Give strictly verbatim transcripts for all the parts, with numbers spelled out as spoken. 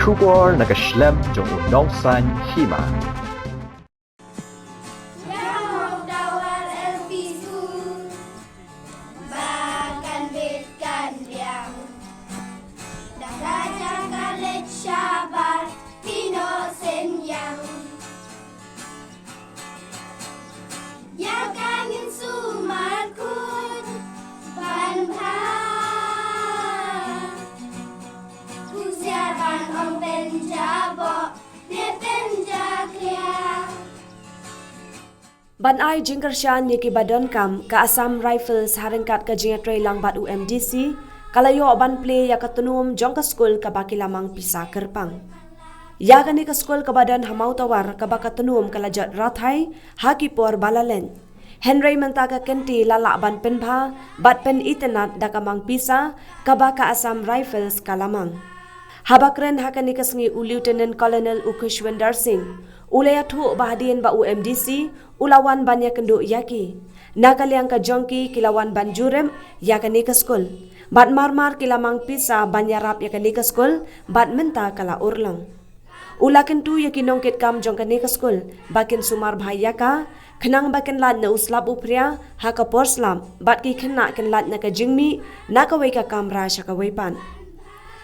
Khubor na ka shlem jong u nongsan hima. Ïa u Dawar L P School ba kan bit kan biang da ka jaka leit shabar, phi noh sien ïa u. Ïa ka ngin sumar khuid ban bha, pyrshah ban ong pynjaboh ne pynjakhlia. Ban ai jingkyrshan ïa kiba donkam, ka Assam Rifles ha ryngkat ka jingïatreilang bad u M D C ka la ïoh ban plie ïa ka tnum jong ka skul kaba ki la mang pisa kyrpang. Ïa kane ka skul kaba don ha Mawtawar, kaba ka tnum ka la jot rathai ha ki por ba la leit. Hynrei mynta ka kynti la lah ban pynbha bad pynitynnad da ka mang pisa kaba ka Assam Rifles ka la mang. Haba kren ha kane ka sngi u Lieutenant Colonel u Khushwinder Singh u la ïathuh ba hadien ba u M D C u la wan ban ïakynduh ïa ki, na ka liang ka jong ki, ki la wan ban jurip ïa kane ka skul. Bad marmar ki la mang pisa ban ïarap ïa kane ka skul, bad mynta ka la urlong. U la kyntu ïa ki nongkitkam jong kane ka skul ba kin sumar bha ïa ka, khnang ba kin lait na u slap u phria ha ka por slap, bad ki khynnah kin lait na ka jingmih na kawei ka kamra sha kawei pat.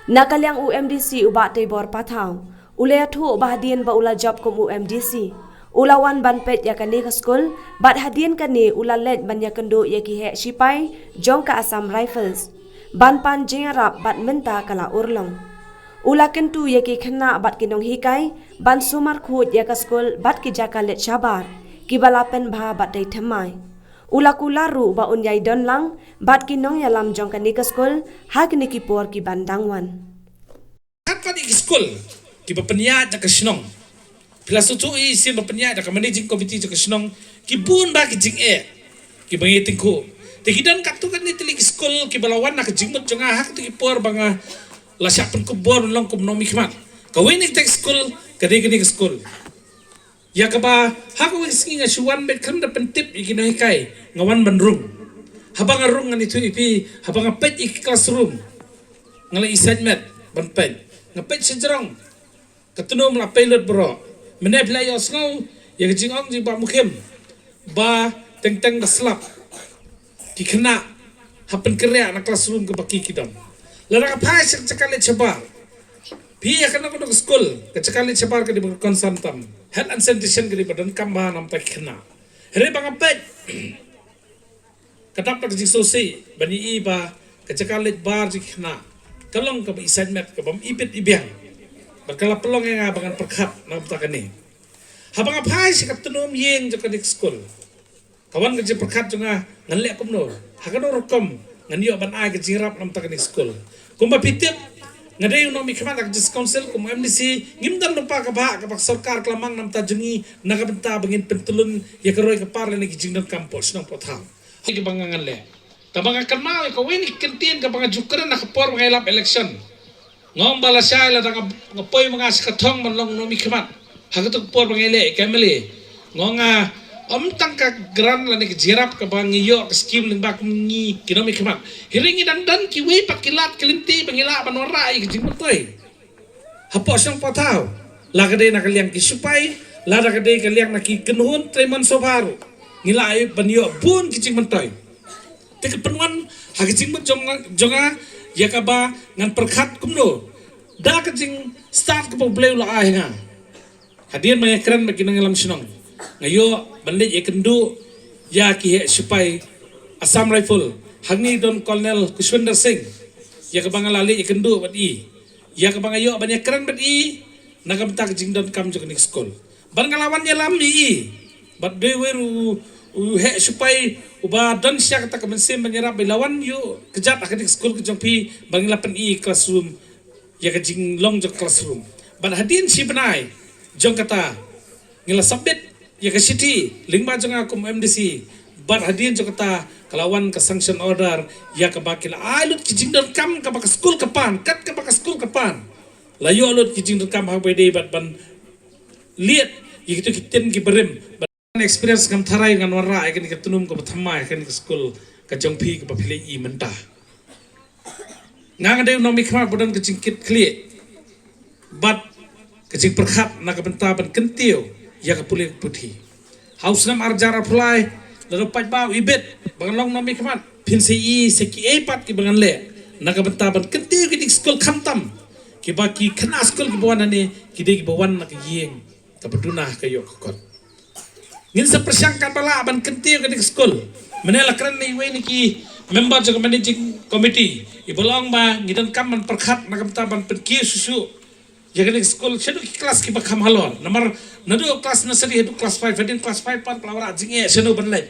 Na ka liang u M D C u Bah Teibor Pathaw u la ïathuh ba hadien ba u la jop kum u M D C u la wan ban peit ïa kane ka skul, bad hadien kane u la leit ban ïakynduh ïa ki heh shipai jong ka Assam Rifles ban pan jingïarap, bad mynta ka la urlong. U la kyntu ïa ki khynnah bad ki nonghikai ban sumar khuid ïa ka skul bad ki jaka leit shabar kiba la pynbha bad dei thymmai. U la kular ruh ba un ïai don lang bad ki nongïalam jong kane ka skul ha kine ki por kiban dang wan. Kat kat ïa ki skul kiba pynïaid da ka shnong. Phi la sngewthuh i sien ba pynïaid da ka managing committee jong ka shnong, ki bun ba ki jingeh kiba ngi tyngkhuh. Te ki don katto katne tylli ki skul kiba la wan na ka jingmut jong nga ha katto ki por ba nga la shah pynkup bor ban long kum u nongmihkhmat. Kawei na kita ki skul ka dei kane ka skul. Ïa kaba ha kawei sngi nga shu wan beit khlem da pyntip ïa ki nonghikai, nga wan ban rung. Haba nga rung ngan ïathuh ïa phi, haba nga peit ïa ki classroom, nga la i sait met ban peit. Nga peit sha jrong, ka tnum la pei lut baroh. Mynne phi la ïohsngew ïa ka jingong jong i Bah Mukhim ba teng teng da slap ki khynnah ha pynkynriah na classroom kaba ki ki don. Lada ka phai sha ka jaka leit shabar, phi ïa kano kano ka skul, ka jaka leit shabar ka dei ba kyrkhu san tam. Health and sanitation ka dei ba donkam bha na bynta ki khynnah. Hynrei ba nga peit, ka dap da ka jingsngewsih ban ïohi ba ka jaka leit bar jong ki khynnah ka long kaba i sait met, kaba ym i bit i biang. Bad ka la pynlong ïa nga ba ngan pyrkhat na bynta kane. Haba nga phai sha ka tnum ïing jong kane ka skul, ka wan ka jingpyrkhat jong nga, ngan leh kumno, ha kano rukom ngan ïoh ban ai ka jingïarap na bynta kane ka skul. Kumba phi tip, nga dei u nongmihkhmat ha ka District Council, kum u M D C, ngim don lypa kaba, kaba ka sorkar ka la mang na bynta jong ngi na ka bynta ba ngin pyntyllun ïa ka roi ka par lane ki jingdonkam poh shnong poh thaw. Hei kaba nga ngan leh. Tangba nga kynmaw ïa kawei na ki kyntien kaba nga ju kren ha ka por ba nga ïalap election. Nga ong ba lashai lada nga, nga poi ma nga sha ka thong ban long nongmihkhmat ha kato ka por ba nga ïaleh ïa ka M L A. Nga ong nga, ym tang ka grant lane ka jingïarap kaba ngi ïoh, ka skim lyngba kum ngi ki nongmihkhmat. Hynrei ngi dang don kiwei pat ki lad ki lynti ba ngi lah ban wanrah ïa ka jingmyntoi hapoh shnong poh thaw. La ka dei na ka liang ki shipai, lada ka dei ka liang na ki kynhun trei mon sngewbha ruh, ngi lah ban ïoh bun ki jingmyntoi. Te ka pynwan ha ka jingmut jong, jong nga ïa kaba ngan pyrkhat kumno da ka jingstad kaba U Blei u la ai ha nga. Hadien ba nga ïakren bad ki nongïalam shnong, nga ïoh ban leit ïakynduh ïa ki heh shipai Assam Rifle. Hangne don Colonel Khushwinder Singh, ïa kaba nga la leit ïakynduh bad i, ïa kaba nga ïoh ban ïakren bad i na ka bynta ka jingdonkam jong kane ka skul. Bad nga la wan ïalam ïa i bad dei uwei ruh u, u heh shipai uba don shisha kata ka mynsiem ban ïarap, ba i la wan ïuh kjat ha kane ka skul ka jong phi, ba ngi la pyni classroom, ïa ka jinglong jong ka classroom. Bad hadien shi bnai jong kata, ngi la submit ïa ka shithi lyngba jong nga kum M D C. Bad hadien jong kata ka la wan ka sanction order ïa kaba ki la ai lut ki jingdonkam kaba ka skul ka pan, kat kaba ka skul ka pan. La ïoh lut ki jingdonkam ha kaba ïadei bad ban liat ïa kito ki tin ki barim. Bad experience ngam tharai ngan wanrah ïa kane ka tnum kaba thymmai ha kane ka skul ka jong phi kaba phi la i mynta. Nga nga dei u nongmihkhmat ba don ka jingkitkhlieh. bad ka jingpyrkhat na ka bynta ban kyntiew ïa ka pule puthi. Ha u snem ar hajar arphew lai, lada u paidbah u ibit ba ngan long nongmihkhmat, phin sa ïohi sa kiei pat kiba ngan leh na ka bynta ban kyntiew kine ki skul, khamtam kiba ki khynnah skul kiba wan hangne ki dei kiba wan na ka ïing kaba duna ha ka ïoh ka kot. Ngin sa pyrshang katba lah ban kyntiew kane ka skul. Mynne la kren na iwei na ki member jong ka managing committee iba la ong ba ngi donkam ban pyrkhat na ka bynta ban pynkiew shuh shuh ïa kane ka skul shaduh ki klas kiba kham halor. Namar naduh klas nursery haduh klas five, hadien klas five pat ka la wanrah jingeh shano ban leit.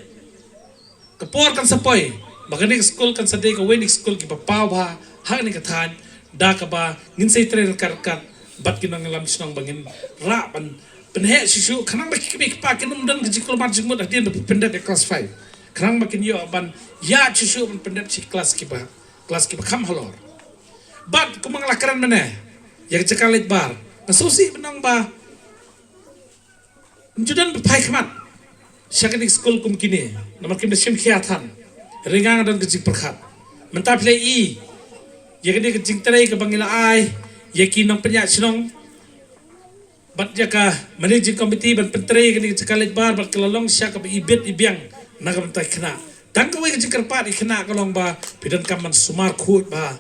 Ka por kan sa poi ba kane ka skul kan sa dei kawei na ki skul kiba paw bha ha kane ka thaiñ, da kaba ngin sa ïatrei ryngkat ryngkat bad ki nongïalam shnong ba ngin rah ban pynheh shuh shuh, khnang ba ki kmie ki kpa kin ym don ka jingkulmar jingmut hadien ba phi pyndep ïa klas five, khnang ba kin ïoh ban ïaid shuh shuh ban pyndep sha ki klas kiba, klas kiba kham halor. Bad kumba nga la kren mynne ïa ka jaka leit bar, nga sngewsih ban ong ba ym ju don ba phai khmat sha kane ka skul kum kine, namar kim da shim khia than. Hynrei nga nga don ka jingpyrkhat. Mynta phi la ïohi ïa kane ka jingtrei kaba ngi la ai ïa ki nongpynïaid shnong bad ïa ka managing committee ban pyntrei ïa kane ka jaka leit bar, bad ka la long sha kaba ibit ibiang na ka bynta ki khynnah. Tang kawei ka jingkyrpad ïa ki khynnah ka long ba phi donkam ban sumar khuid bha,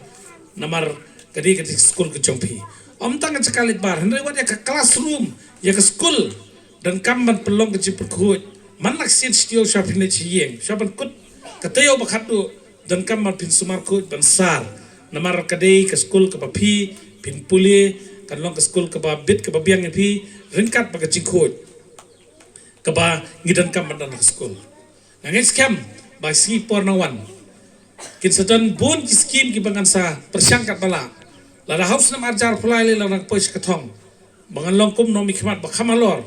namar ka dei ka skul ka jong phi. Ym tang ka jaka leit bar, hynrei wat ïa ka classroom, ïa ka skul, donkam ban pynlong ka jingpynkhuid. Man la ka sien sha taïew shuwa phin leit sha ïing, shuwa ban kut ka taïew ba khatduh, donkam ban phin sumar khuid ban sar. Namar ka dei ka skul kaba phi phin pule, kan long ka skul kaba bit kaba biang ïa phi, ryngkat bad ka jingkhuid kaba ngi donkam ban don ha ka skul. Nga ngeit skhem ba ki sngi por nang wan kin sa don bun ki skim kiba ngan sa pyrshang katba lah. Lada ha u snem ar hajar arphew lai lei la nang poi sha ka thong ba ngan long kum nongmihkhmat ba kham halor,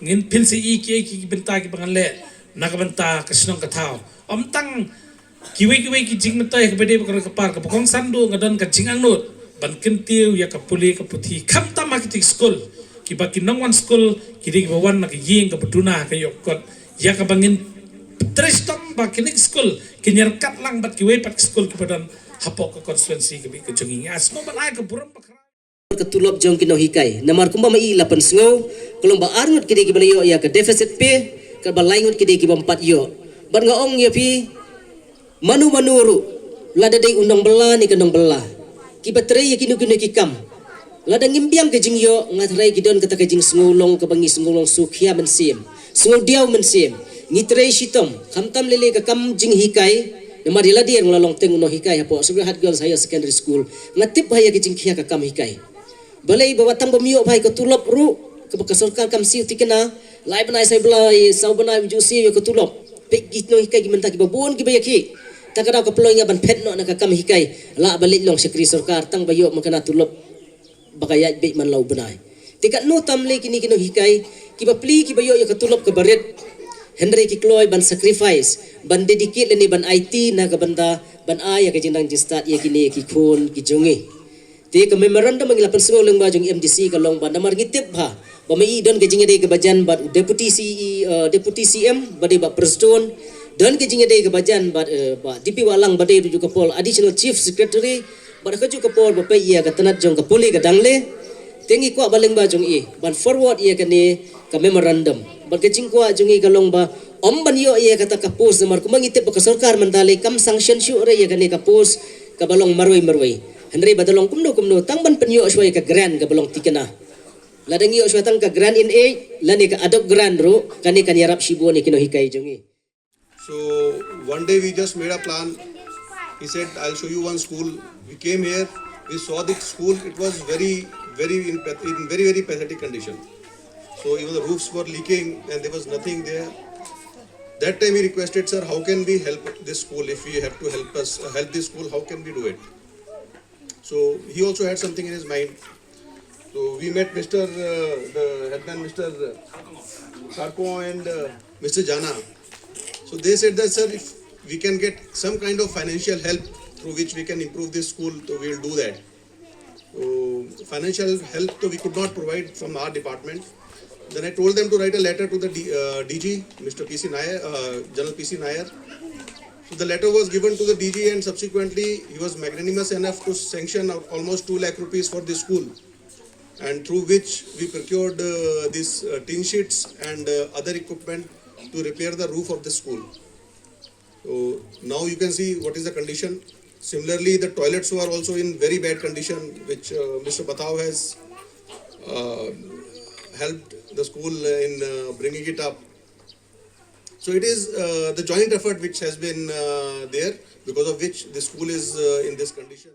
ngin pynshai ïa ki, ïa ki bynta kiba ngan leh na ka bynta ka shnong ka thaw. Ym tang kiwei kiwei ki jingmyntoi ha kaba ïadei bad ka roi ka par, kaba kongsan duh nga don ka jingangnud ban kyntiew ïa ka pule ka puthi, khamtam ha kitei ki skul kiba ki nongwan skul ki dei kiba wan na ka ïing kaba duna ha ka ïoh ka kot, ïa kaba ngin trei shitom ba kine ki skul kin ïaryngkat lang bad kiwei pat ki skul kiba don hapoh ka constituency kaba ka jong ngi. Nga sngewbha ban ai ka burom bakla ka tulop jong ki nonghikai. Namar kumba ma i la pynsngew, ka long ba ar ngut ki dei kiba la ïoh ïa ka deficit pay, katba lai ngut ki dei kibym pat ïoh. Bad nga ong ïa phi, mano mano ruh, lada dei u nongbylla ne ka nongbylla, kiba trei ïa kino kino ki kam, lada ngim biang ka jingïoh, nga tharai ki don kata ka jingsngew long kaba ngi sngew long sngewkhia mynsiem, sngewdiaw mynsiem. Ngi trei shitom, khamtam lei lei ka kam jinghikai. Namar ïa lade nga la long teng u nonghikai hapoh Sacred Heart Girls Higher Secondary School. Nga tip bha ïa ka jingkhia ka kam hikai. Balei ba wat tang bym ïoh bha ïa ka tulop ruh, kaba ka sorkar kam siew thikna, lai bnai, sai bnai, saw bnai ym ju siew ïa ka tulop. Peit ki nonghikai ki mynta kiba bun kiba ïakhih. Ta ka daw ka pynlong ïa nga ban phet noh na ka kam hikai, lah ba leit long shakri sorkar tang ba ïoh mynta ka tulop ba ka ïaid beit man la u bnai. Te katno tam lei kine ki nonghikai kiba plie kiba ïoh ïa ka tulop kaba rit, hynrei ki kloi ban sacrifice, ban dedicate lane ban aiti na ka bynta ban ai ïa ka jingnang jingstad ïa kine ki khun ki jong ngi. Te ka memorandum ba ngi la pynsngew lyngba jong M D C ka long ba namar ngi tip bha ba ma i don ka jingïadei kaba jan bad u Deputy C E, uh, Deputy C M ba dei Bah Prestone, don ka jingïadei kaba jan bad, uh, Bah D P Wahlang ba dei ruh ka por Additional Chief Secretary, bad ha kajuh ka por ba peit ïa ka tnat jong ka pule ka dang leh. Te ngi kwah ba lyngba jong i ban forward ïa kane ka memorandum. Bad ka jingkwah jong i ka long ba ym ban ïoh ïa kata ka post, namar kumba ngi tip ba ka sorkar mynta lei kam sanction shuh re ïa kane ka post kaba long marwei marwei. Hynrei ba da long kumno kumno tang ban pynïoh shuwa ïa ka grant kaba long thikna. Lada ngi ïoh shuwa tang ka grant in aid lane ka ad hoc grant ruh, kane kan ïarap shibun ïa ki nonghikai jong i. So one day we just made a plan. He said, "I'll show you one school." We came here, we saw the school. It was very, very in, path- in very, very pathetic condition. So even the roofs were leaking and there was nothing there. That time he requested, "Sir, how can we help this school? If we have to help us uh, help this school, how can we do it?" So he also had something in his mind. So we met Mister Uh, the headman, Mister Sarko, and uh, Mister Jana. So they said that, "Sir, if we can get some kind of financial help through which we can improve this school, so we'll do that." So financial help, so we could not provide from our department. Then I told them to write a letter to the D, uh, D G, Mister P C Nair, uh, General P C Nair. So the letter was given to the D G, and subsequently he was magnanimous enough to sanction out almost two lakh rupees for this school. and through which we procured uh, these uh, tin sheets and uh, other equipment to repair the roof of the school. So now you can see what is the condition. Similarly, the toilets were also in very bad condition, which uh, Mister Bathao has uh, helped the school in uh, bringing it up. So it is uh, the joint effort which has been uh, there, because of which the school is uh, in this condition.